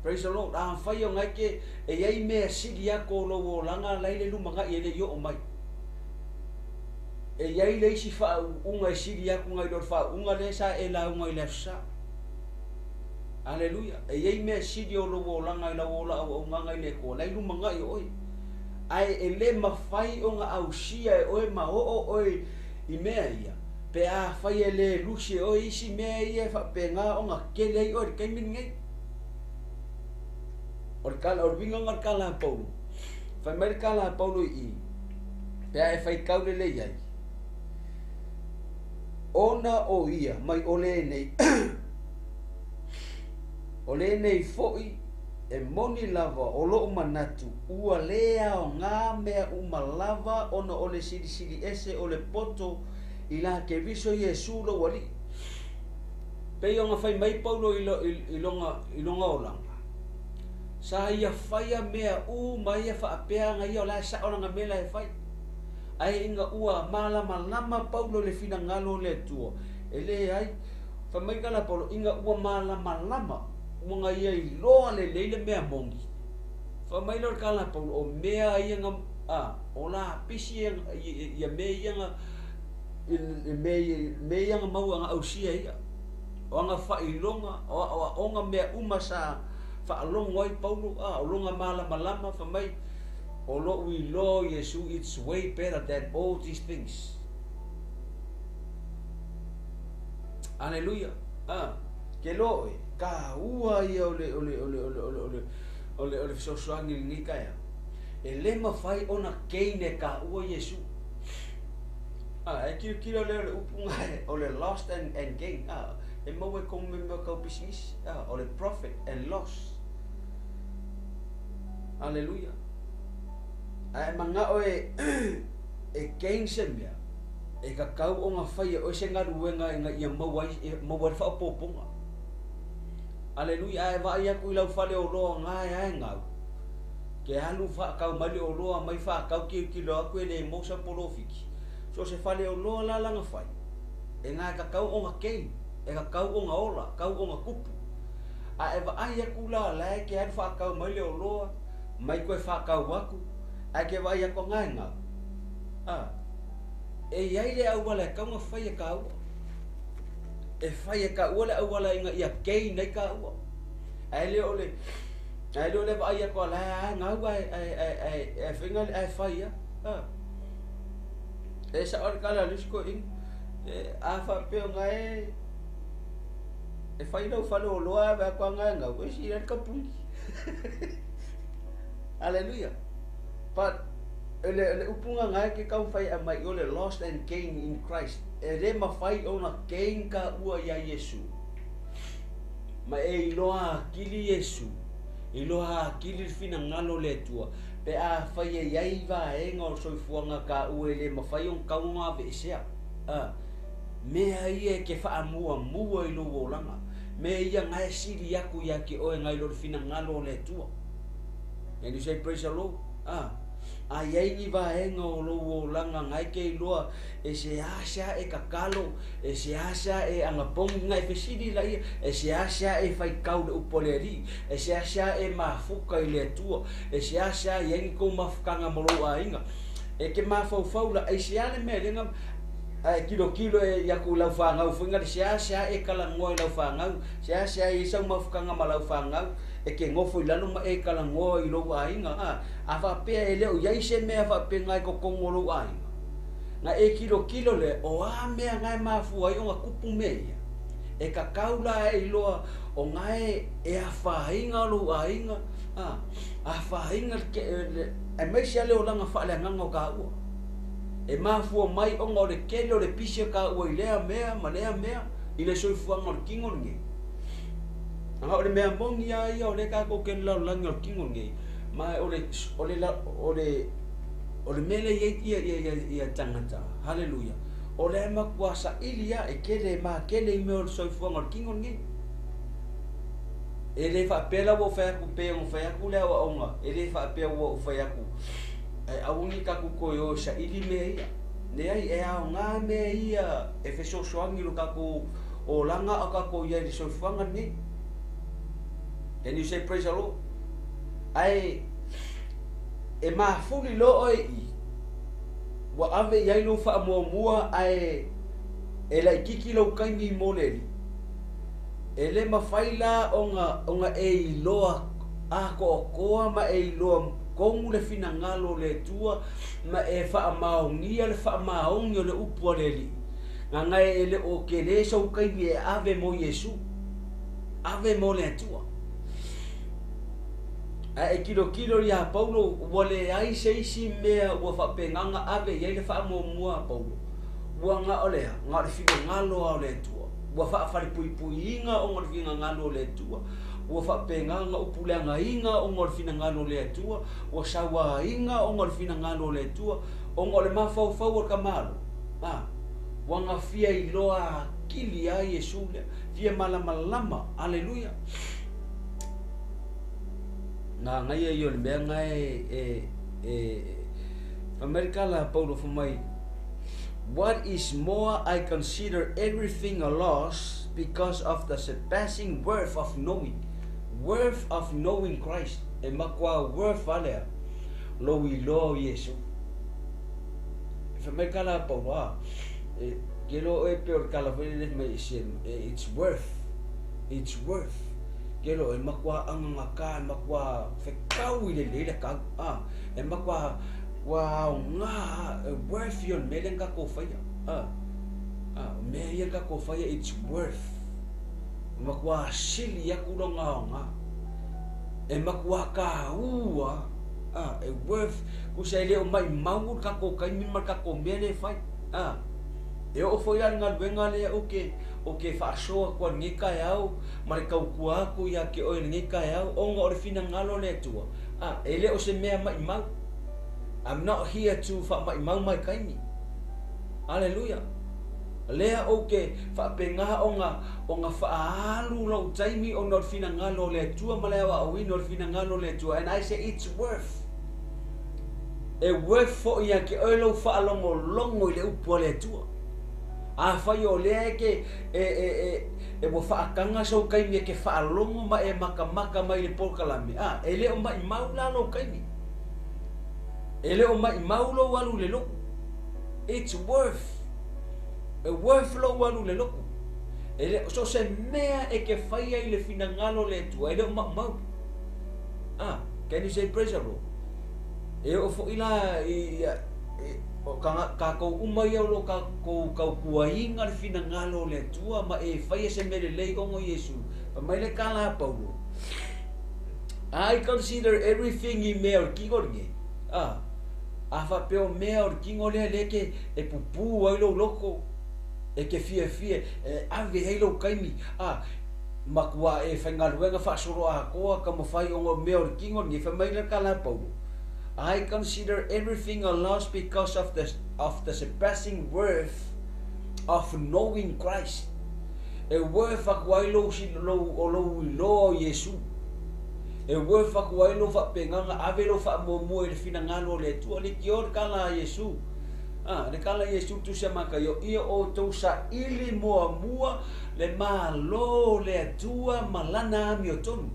Praise the Lord. Afai o ngai ke, e iai mea sili atu o lou olaga la i le lumanai e le i oo mai. E iai le isi faauuga e sili atu nai lo le faauuga lea sa e lauga i le Aso Sa. Aleluia. E iai mea sili o lou olaga i lau ola auaunaga i le Atua, la i lumanai o oe. Ae e le mafai ona ausia e oe ma oo oe i mea ia, pe afai e le lusi e oe isi mea ia e faapena ona tele ai oe i le taimi lenei. O le tala, o le uiga lena o le tala a Paulo. Fai mai le tala a Paulo i i, pe a e faitau lelei ai, ona o ia mai o lenei. O lenei foʻi e moni lava o loʻu manatu ua lē aogā mea uma lava ona o le silisili ese o le poto i la Keriso Iesu lou Alii. Pei ona fai mai Paulo i, lo, i, i, loga, i loga olaga. Sa ia faia mea uma ia faapea aga ia o la e sao lana mea la e fai. Ae ina ua malamalama Paulo i le finagalo o le Atua, e leai, fai mai ka la Paulo, ina ua malamalama, ua na ia iloa lelei le mea moni. Fai mai lea o le tala a Paulo, o mea ia na, a, o lapisi ia, ia mea ia na, mea ia na maua na ausia ia. O ana faailoga, o aoaoga mea uma sa faalogo ai Paulo, a, o lona malamalama, fai mai, o loʻu iloa o Iesu, it's way better than all these things. Aleluia. A, ke loa oe, kāua ia o le, o le, o le, o le, o le, o le, o le, o le fesoasoani i lenei taeao. E lē mafai ona gain e kāua Iesu. A, e kilokilo lea o le upu nga o le lost and, and gain. A, e maua e kou me mea kau pisinisi. A, o le profit and loss. Aleluia. A e manao e, e gain se mea, e kakau ona fai e oe se galuega ina ia maua ai, e maua ai le faaopoopoga. Aleluia. A e vaai atu i lau fale oloa nga e ae gau, ke alu faakau mai le oloa mai faakau kilokilo atu e le maua sau polofiti. So se fale oloa la lana fai, e nga e kakau ona gain, e kakau ona ola, kau ona kupu. A e vaai atu la la e ke alu faakau mai le oloa, mai koe faakau atu, ae ke vaai atu nga e gau. A, e iai le auala e kau ona fai e kāua. E fai e kāua le auala ina ia gain ai kāua. Ae le o le, ae le o le vaai atu a la e gau ae, ae, ae, ae, ae faiga ae fai a. A. E sao le tala a le isi toeaina, e, a faapea o na e, e fai lau fale oloa ae vaai atu a na e gau, e sili ai le kamupuni. Hallelujah. But le, le upu nga ngae ke taumafai e aumai o le lost and gain in Christ. E le mafai ona gain ka ua ia Iesu. Ma e iloa akili Iesu, iloa akili le finagalo o le Atua, pe afai e iai vaega o le soifuaga ka ua e le mafai ona tau ona aveesea. A, mea ia e ke faamuamua i lou olaga. Mea ia ngae sili atu ia te oe nai lo le finagalo o le Atua. Can you say praise the Lord? A, a iai ni vaega o lou olaga ngae ke iloa e seasea e tatalo, e seasea e anapogi nga e fesili laia, e seasea e faitau le upu a le Alii, e seasea e mafuta i le Atua, e seasea iai ni kou mafutaga ma lou aiga. E ke mafaufau la, aisea le mea lea ae kilokilo e ia ku lau fanau foi nga le seasea e talanoa i lau fanau, seasea e iai sau mafutaga ma lau fanau, e ke nofo i lalo ma e talanoa i lou aiga. A, a faapea e le o iai se mea faapena i totonu o lou aiga, na e kilokilo lea, o a mea nga e mafua ai ona kupu mea ia, e tatau la e iloa o nga e e afaina lou aiga, a, afaina le, aemaise lava le olaga faaleagaga o taua. E mafua mai ona o le tele o le pisi o taua i lea mea ma lea mea i le soifuaga o le tino lenei. Aga o le mea moni lava ia o lea tatou te lalolagi o le tino lenei, ma o le, o le, o le, o le mea lea e i ai ia, ia, ia tagata, haleluia, o lea e matua saili lava e tele, e matele i mea o le soifuaga o le tino lenei. E le faapea la ua ou fai atu pei ona fai atu le aoaoga, e le faapea ua ou fai atu e aua ne i tatou toe o e saili mea ia. Leai, e aoga mea ia e fesoasoani i lo tatou olaga a o tatou i ai i le soifuaga lenei. Can you say praise the Lord? Ae e mafuli loa oe i i, ua ave i ai lou faamuamua ae e laitiiti lou taimi mo le Alii. E le mafai la ona, ona e iloa atoatoa ma e iloa tonu le finagalo o le Atua ma e faamaonia le faamaoni o le upu a le Alii. Gagae e le o tele sou taimi e ave mo Iesu, ave mo le Atua. Ae e kilokilo iā Paulo, ua leai se isi mea ua faapena ona ave i ai le faamuamua a Paulo. Ua na o le a? Na o le finagalo lava o le Atua. Ua faafalepuipuiina ona o le finagalo o le Atua. Ua faapena ona upuleagaina ona o le finagalo o le Atua, ua sauaina ona o le finagalo o le Atua, ona o le mafaufau o le tamaloa, a, ua na fia iloa atili ai Iesu lea, fia malamalama. Aleluia. Nanaia ia o le mea na e, e, fai mai le tala a Paulo fai mai, What is more, I consider everything a loss because of the surpassing worth of knowing. Worth of knowing Christ. E matua worth a lea lou iloa o Iesu. E fai mai le tala a Paulo, a, e, ke loa oe pei o le tala foi lele mai it's worth. It's worth. Ke loa e matua agagata, e matua fetau i le lelei le tau. A, e matua ua aoga, e worth ia o le mea lea na tatou faia. A, a, o mea ia na tatou faia, it's worth. E matua sili atu lona aoga. E matua tāua, a, e worth, tusa e le o maimau le tatou taimi ma le tatou mea lea e fai. A, e oo foi la i le galuega lea ou te, ou te faasoa atu ai i lenei taeao ma le tautua atu ia te oe i lenei taeao ona o le finagalo o le Atua. A, e le o se mea maimau. I'm not here to faamaimau mai taimi. Aleluia. Lea ou te faapena ona, ona faaalu lou taimi ona o le finagalo o le Atua ma le aoaoina o le finagalo o le Atua. And I say it's worth. E worth foi ia te oe lou faalogologo i le upu a le Atua. Afai o lea e ke, e, e, e, e ua faataga sou taimi e ke faalogo ma e makamaka mai i le polokalame, a, e le o maimau la lou taimi. E le o maimau lou alu i le lotu. It's worth. E worth lou alu i le lotu. E le, so se mea e ke faia i le finagalo o le Atua, e le o maumau. Ah, can you say praise the Lord? E oo foi la i, i, o tatou uma ia o lo o tatou tautuaina le finagalo o le Atua ma e faia se mea lelei ona o Iesu. Fai mai le tala a Paulo, I consider everything i mea o le kino lenei. A, a faapea o mea o le kino lea lea ke e pupū ai lou loto, e ke fiafia, e ave ai lou taimi, a, matua e faigaluega faasoloatoa taumafai ona o mea o le kino lenei. Fai mai le tala a Paulo, I consider everything a loss because of the, of the surpassing worth of knowing Christ. E worth atu ai lou, lou, o lou iloa o Iesu. E worth atu ai lou faapegaga, ave lou faamuamua i le finagalo o le Atua. Leitioa le tala a Iesu. Ah, le tala a Iesu tusi a Mataio, ia outou saili muamua le Malo o le Atua ma lana amiotonu.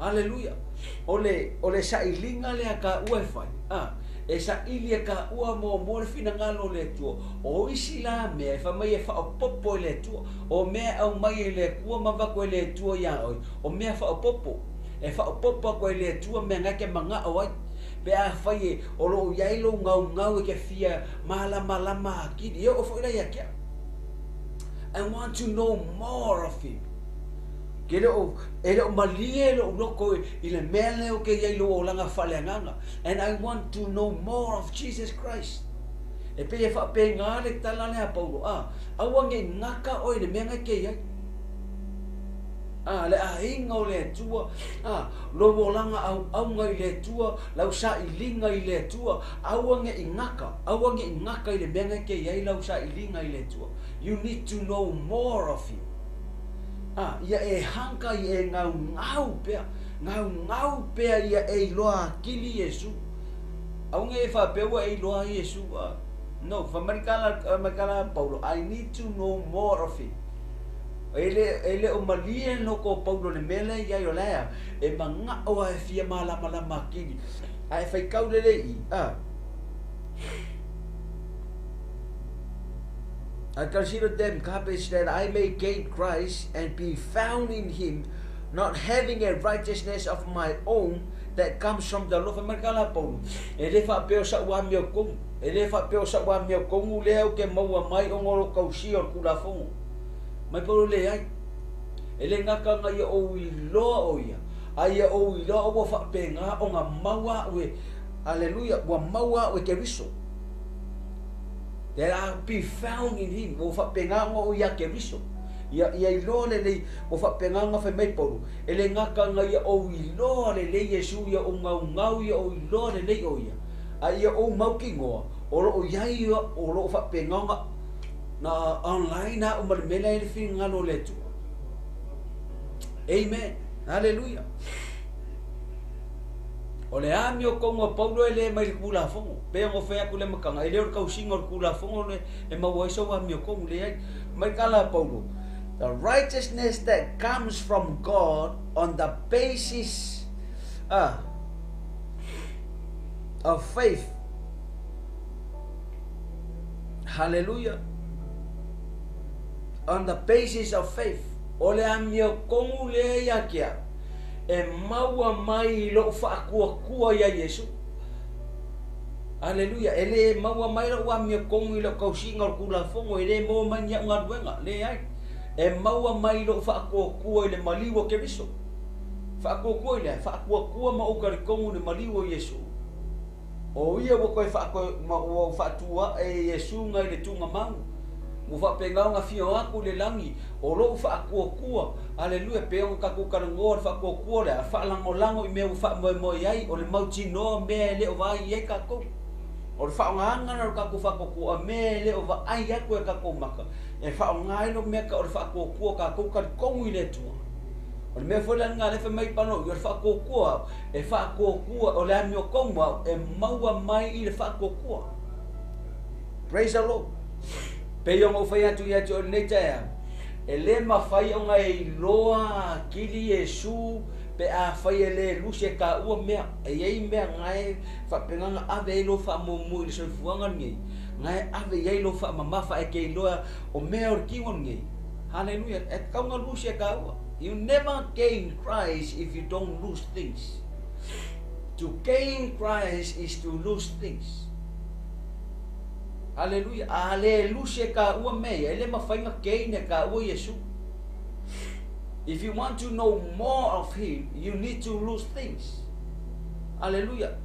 Aleluia. O le, o le sailiga lea a taua e fai, a, e saili e taua muamua le finagalo o le Atua. O isi la mea e fai mai e faaopoopo e le Atua. O mea e aumai e le Atua ma avatu e le Atua iā oe, o mea faaopoopo. E faaopoopo atu e le Atua mea na e te manao ai. Pe afai e, o lo o i ai lou gaugau e te fia malamalama atili, e oo foi la ia te au. I want to know more of him. Ke le o, e le o malie lou loko i le mea lea o ke i ai lou olaga faaleagaga. And I want to know more of Jesus Christ. E pei e faapena le tala lea a Paulo, a, aua ne i gata oe i le mea na e ke i ai. A, le aiga o le Atua, a, lou olaga auauna i le Atua, lau sailiga i le Atua, aua ne i gata, aua ne i gata i le mea na e ke i ai lau sailiga i le Atua. You need to know more of him. A, ia e hanga ia e gaugau pea, gaugau pea ia e iloa atili Iesu. Aua ne i faapea ua e iloa ai Iesu. A, no, fai mai le tala, mai le tala a Paulo, I need to know more of him. E le, e le o malie le loko o Paulo i le mea lea i ai o le a, e manao lava e fia malamalama atili. A e faitau lelei i i, a, I consider them garbage that I may gain Christ and be found in him, not having a righteousness of my own that comes from the law. Fai mai le tala a Paulo, e le faapea o sa'u amiotonu, e le faapea o sa'u amiotonu lea ou te maua mai ona o lou tausia o le Tulafono. Mai Paulo, leai. E le gata ona ia ou iloa o ia, a ia ou iloa ua faapena ona maua a'u e, Aleluia, ua maua a'u e Keriso. That I be found in him. Ua faapena ona ou iā Keriso. Ia, ia iloa lelei, ua faapena ona fai mai Paulo, e le gata ona ia ou iloa lelei Iesu, ia ou gaugau, ia ou iloa lelei o ia, a ia ou mautinoa, o lo o i ai, o lo o faapena ona na online au ma le mea lea i le finagalo o le Atua. Amen. Haleluia. O le amiotoga o Paulo e le mai le Tulafono. Pei ona fai atu le amataga, e le o le tausiga o le Tulafono le e maua ai sou amiotonu, leai. Mai tala a Paulo, The righteousness that comes from God on the basis of faith. Hallelujah. On the basis of faith. O le amiotonu lea ia te au, e maua mai i lou faatuatua iā Iesu. Aleluia. E le maua mai lou amiotonu i lau tausiga o le Tulafono, e le maua mai ni au galuega, leai. E maua mai i lou faatuatua i le maliu o Keriso. Faatuatua i le a? Faatuatua ma ou talitonu i le maliu o Iesu. O ia ua toe faatoe, ma ua ou faatu ae e Iesu nai le tugamau. Ua faapena ona afio atu i le lagi, o lou faatuatua, aleluia, pei ona tatou talanoa le faatuatua lea, faalagolago i mea ua faamoemoe ai, o le mautinoa mea e le o vaai i ai tatou. O le faaaogaina lena o le tatou faatuatua, o mea e le o vaai atu e tatou maka, e faaaoga ai lou mea o le faatuatua tatou talitonu i le Atua. O le mea foi la lena lea fai mai Paulo i, o le faatuatua au, e faatuatua, o le amiotonu au, e maua mai i le faatuatua. Praise the Lord. Pei ona ou fai atu ia te oe lenei taeao, e le mafai ona e iloa akili Iesu pe afai e le lusi e taua mea. E i ai mea na e faapena ona ave ai lou faamuamua i le soifuaga lenei, na e ave i ai lou faamamafa e te iloa o mea o le tino lenei. Hallelujah. E tatau ona lusi e taua. You never gain Christ if you don't lose things. To gain Christ is to lose things. Haleluia. A le lusi e kaua mea ia, e le mafai ona gain e kaua Iesu. If you want to know more of him, you need to lose things. Haleluia.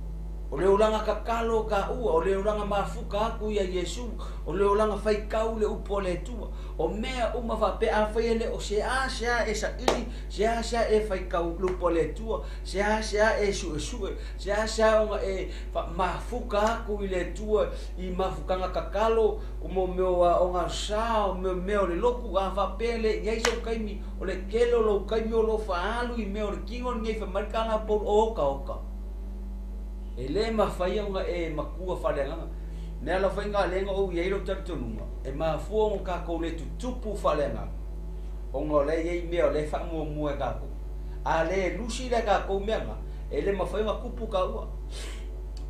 O le olaga tatalo o kaua, o le olaga mafuka atu ia Iesu, o le olaga faitau le upu a le Atua. O mea uma faapea, afai e le o seasea e saili, seasea e faitau le upu a le Atua, seasea e suesue, seasea ona e mafuka atu i le Atua i mafutaga tatalo, o mo mea o aoga sa, o mea mea o le lotu, a faapea e le i ai sou taimi, o le tele o lou taimi o lo o faaalu i mea o le tino lenei, fai mai le tala a Paulo, oka oka. E le mafai ona e matua faaleagaga. Mea la faigalega o i ai lou talitonuga, e mafua ona tatou le tutupu faaleagaga, ona o lea e i ai mea o lea e faamuamua e tatou. A le lusi lea tatou mea na, e le mafai ona tupu taua.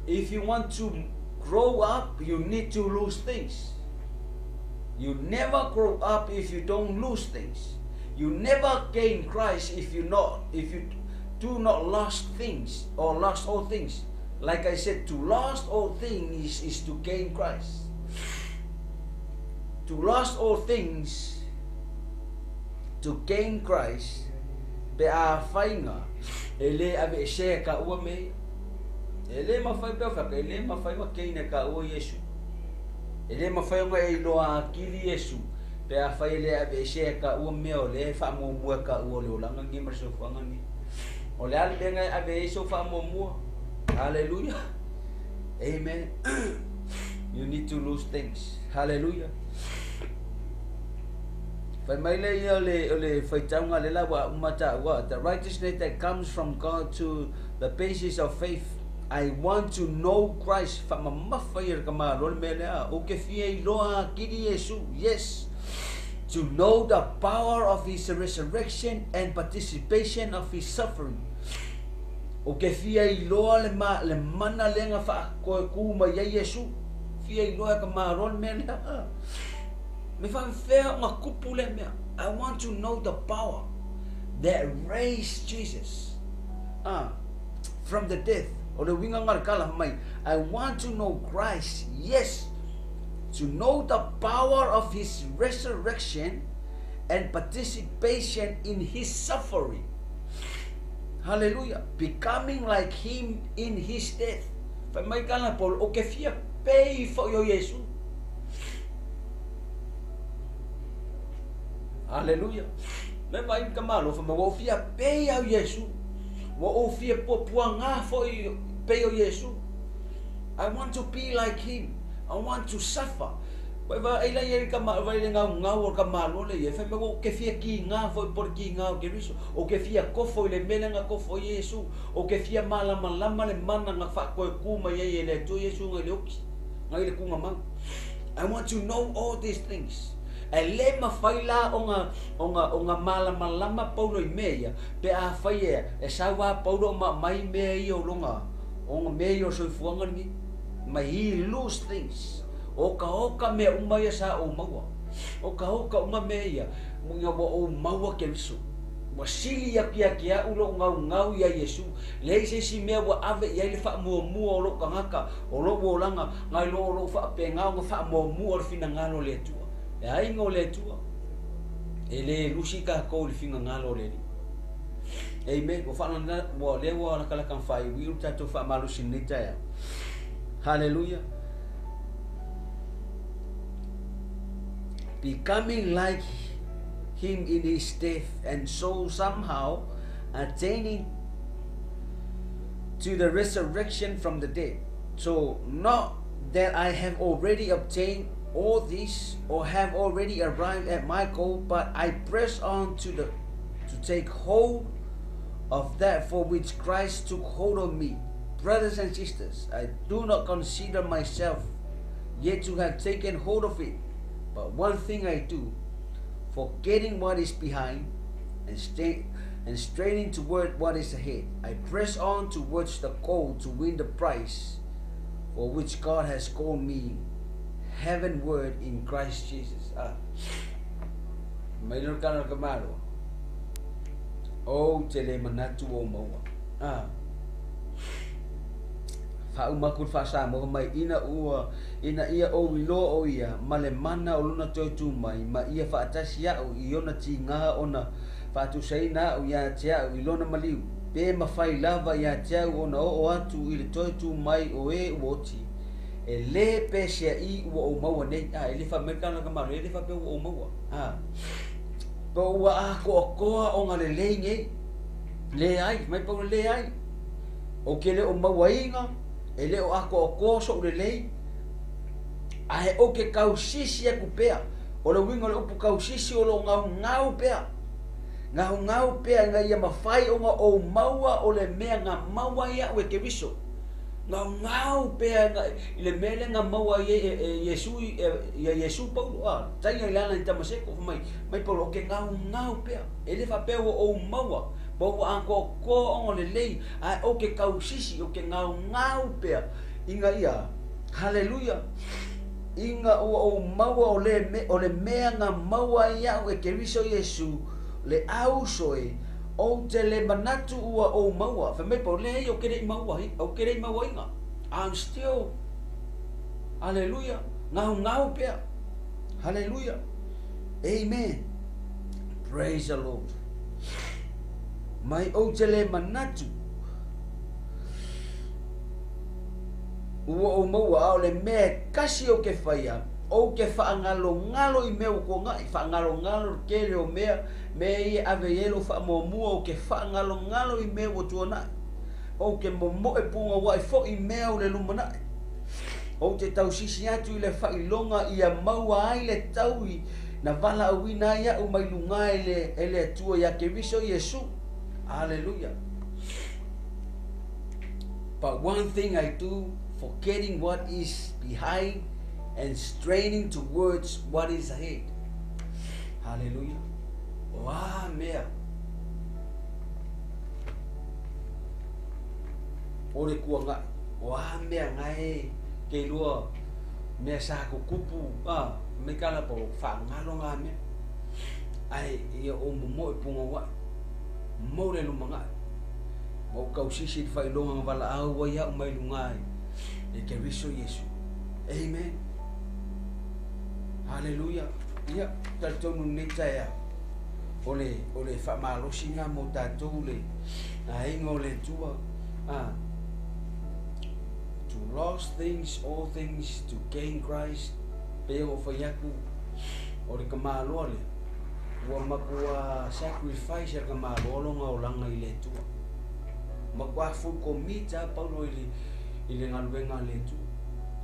If you want to grow up, you need to lose things. You never grow up if you don't lose things. You never gain Christ if you not if you do not lose things or lost all things. Like I said, to lose all things is to gain Christ. To lose all things to gain Christ, pe afai nga e le aveesea e kaua mea ia. E le mafai pea whaka, e le mafai ona gain e kaua Iesu. E le mafai ona e iloa akili Iesu, pe afai e le aveesea e kaua mea o lea e faamuamua e kaua o le olaga lenei ma le soifuaga lenei. O le a le mea na e ave ai sou faamuamua? Hallelujah. Amen. You need to lose things. Hallelujah. Fai mai le ia o le, o le faitauga le la ua uma taua. The righteousness that comes from God to the basis of faith. I want to know Christ. Faamamafa ia le tamaloa le mea lea. Ou te fia iloa akili Iesu. Yes. To know the power of his resurrection and participation of his suffering. Ou te fia iloa le, ma, le mana lea na faatoe mai ai Iesu. Fia iloa e tamaloa le mea lea. Me faafefea ona kupu lea mea. I want to know the power that raised Jesus from the death. O le uiga nga le tala mai. I want to know Christ. Yes. To know the power of his resurrection and participation in his suffering. Hallelujah. Becoming like him in his death. Fai mai tala Paul, o ke fia pei fo'i o Iesu. Aleluia. Me vaai le tamaloa fai mai, ua ou fia pei au Iesu. Ua ou fia puapuagā foi pei o Iesu. I want to be like him. I want to suffer. Ua e vaai la i ai le tama, vaai le gaugau o le tamaloa lea i ai, fai mai, ua ou te fia kigā foi po o le kigā o Keriso. Ou te fia kofo i le mea lea na kofo ai Iesu. Ou te fia malamalama le mana na faatoe ku mai ai e le Atua Iesu nai le oti, nai le tugamau. I want to know all these things. E le mafai la ona, ona, ona malamalama Paulo i mea ia, pe afai e, e sau lava Paulo ma aumai mea ia o lona, ona mea ia o le soifuaga lenei. Mai he lose things. Okaoka mea uma ia sa ou maua. Okaoka uma mea ia, ina ua ou maua Keriso. Ua sili atu ia te a'u lo'u gaugau iā Iesu. Leai se isi mea ua ave i ai le faamuamua o lo'u tagata, o lo'u olaga, nai lo o lo'u faapena ona faamuamua le finagalo o le Atua. Le aiga o le Atua, e le lusi tatou i le finagalo o le Alii. Amen. Ua faalana, ua lea ua latalata ona faaiuiu le tatou faamalosi i lenei taeao. Hallelujah. Becoming like him in his death and so somehow attaining to the resurrection from the dead. So not that I have already obtained all this or have already arrived at my goal, but I press on to the to take hold of that for which Christ took hold of me. Brothers and sisters, I do not consider myself yet to have taken hold of it. But one thing I do, forgetting what is behind and, stay, and straining toward what is ahead, I press on towards the goal to win the prize for which God has called me heavenward in Christ Jesus. Ah. Mai le kana ka malo. Ou te le manatu o maua. Ah. Faauma atu le faa-Samoa mai ina ua ina ia ou iloa o ia ma le mana o lona toe tu mai ma ia faatasi a'u i ona tigā ona faatusaina a'u iā te a'u i lona maliu, pe mafai lava iā te a'u ona oo atu i le toe tu mai o e ua oti, e lē peseaʻi ua ou maua nei. A, e le fai mai le kanaka malo, e le faapea ua ou maua. A, pe ua ākoakoa ona lelei nei. Leai, mai Paulo, leai. Ou te le o mauaina, e le o ākoakoa soʻu lelei, ae ou te tausisi atu pea. O le uiga o le upu tausisi o loo gaugau pea. Gaugau pea ina ia mafai ona ou maua o le mea na maua ai a'u e Keriso. Gaugau pea i le mea lea na maua ai e Iesu ia Iesu Paulo a taina i le ala i Tamaseko fai mai, mai Paulo ou te gaugau pea. E le faapea ua ou maua, ma ua atoatoa ona lelei, ae ou te tausisi, ou te gaugau pea ina ia, haleluia, ina ua ou maua o le, me, o le mea na maua ai iaʻu e Keriso Iesu, le auso e, ou te le manatu ua ou maua. Fai mai Paulo, leai, ou te le i maua, ou te le i mauaina. I'm still, haleluia, gaugau pea. Haleluia. Amen. Praise the Lord. Mai ou te le manatu ua ou maua, a o le mea e kasi ou ke whaia, ou ke whaangalongalo i mea ua tuanai, whaangalongalo le tele o mea, mea ia ave i ai lou faamuamua, ou ke whaangalongalo i mea ua tuanai, ou ke momoe punouai foi i mea o le lumanai. Ou te tausisi atu i le faailoga ia maua ai le taui na valaauina ai a'u mai luga e le, e le Atua iā Keriso Iesu. Aleluia. But one thing I do, forgetting what is behind and straining towards what is ahead. Hallelujah. O a mea o le kuangaʻi, o a mea gae ke lua mea sa kukupu, a, me kala po whaangalo ngā mea. Ae ia o momoe pungauaʻi, mo le lumangaʻi. Ma o kausisi le faailoga na valaau ai a'u mai luga e Keriso Iesu. Amen. Haleluia. Ia, talitonu lenei taeao, o le, o le faamalosi lena mo tatou le aiga o le Atua. Ah, to lost things, all things, to gain Christ. Pei o fai atu, o le tamaloa lea. Ua matua sacrifice e le tamaloa lona olaga i le Atua. Matua full commit lava Paulo i le, i le galuega a le Atua.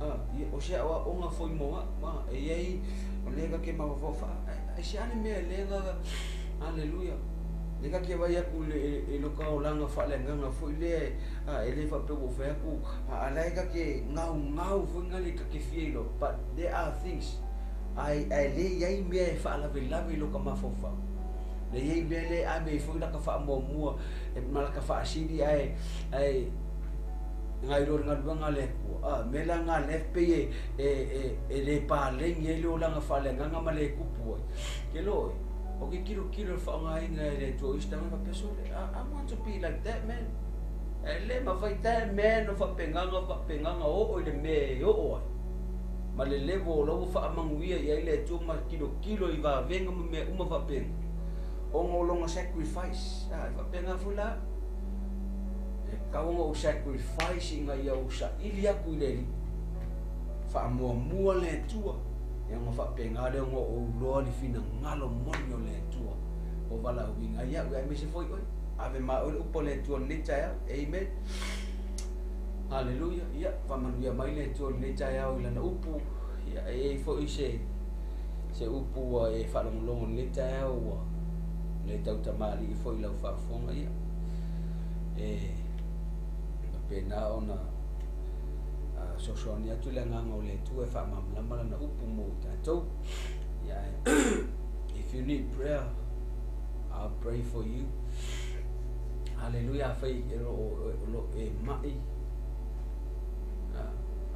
A, ia, o se aoaoga foi mo au. A, e i ai, o lea ta te mafaufau faa, aisea le mea lea na, aleluia, lea ta te vaai atu i le, i lota olaga faaleagaga foi lea, a, e le faapea ua ou fai atu, a, a la e ta te gaugau foi na le ta te fia iloa, but there are things Ae, ae le i ai mea e faalavelave i lota mafaufau. Le i ai mea lea e ave ai foi lata faamuamua ma lata faasili ae, ae nai lo le galuega a le Atua. A, mea la na lea pei e, e, e, e le paleni ai le olaga faaleagaga ma le tupu ai. Ke lo oe, o ke kilokilo le faaaogaina e le Atua o isi tagata faapea, sole, I, I want to be like that man. E le mafai that man o faapegaga faapegaga oo i le mea e oo ai. Ma le level o la ua faamanuia i ai le Atua ma kilokilo i vavega ma mea uma faapena, ona o lona sacrifice. A, e faapena foi la au. E tatau ona ou sacrifice ina ia ou saili atu i le Alii. Faamuamua le Atua, ia ona faapena lea ona ou iloa le finagalo moni o le Atua ua valaauina ai au, aemaise foi oe. Ave ma oe le upu a le Atua i lenei taeao. Amen. Haleluia. Ia, faamanuia mai le Atua i lenei taeao i Lana upu. Ia, e i ai foi se, se upu ua e faalogologo i lenei taeao ua le tautamalii foi i lau faafofoga. Ia, e faapena ona fesoasoani atu le agaga o le Atua e faamalamalama Lana upu mo tatou. Ia, if you need prayer, I'll pray for you. Haleluia, afai e lo o lo e mai.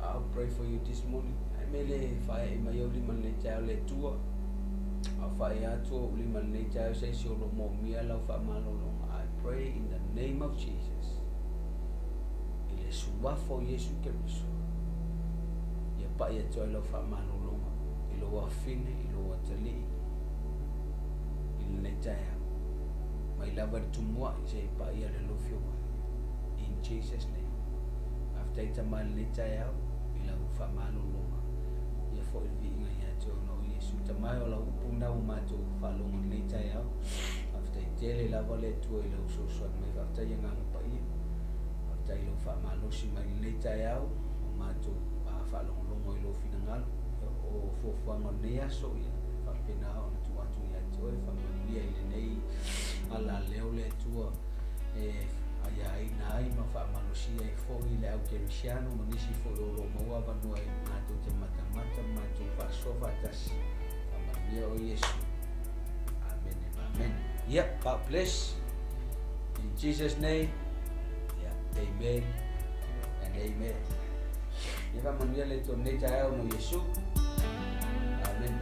I'll pray for you this morning. Ai me le fae i mai au lima lenei taeao le Atua. Au fae atu ou lima lenei taeao se isi o lo moomia lau faamalologa. I pray in the name of Jesus. I le suafa o Iesu Keriso. Ia pai atu ai lau faamalologa i lou afine, i lou atalii, i lenei taeao. Mai lava i le tumuai seia paia le alofi o oe. In Jesus name. Faafetai Tama i lenei taeao i lau faamalologa. Ia foi le viiga ia te oe ona o Iesu. Tama e o lau upu lena ua matou faalogo i lenei taeao. Faafetai tele lava le Atua i lau fesoasoani mai. Faafetai Agaga Paia. Faafetai i lou faamalosi mai i lenei taeao ua matou faalogologo i lou finagalo. O fuafuaga o lenei aso, ia faapena ona tuu atu ia te oe, faamanuia i lenei alaleo le Atua e aiaina ai ma faamalosia ai foi le au kerisiano ma nisi foi o lo o maua avanoa e matou te matamata ma matou faasoa faatasi. Faamanuia oe Iesu. Amene ma amene. Ia, God bless. In Jesus name. Yeah, amen and amen. Ia faamanuia le Atua i lenei taeao no Iesu. Amen.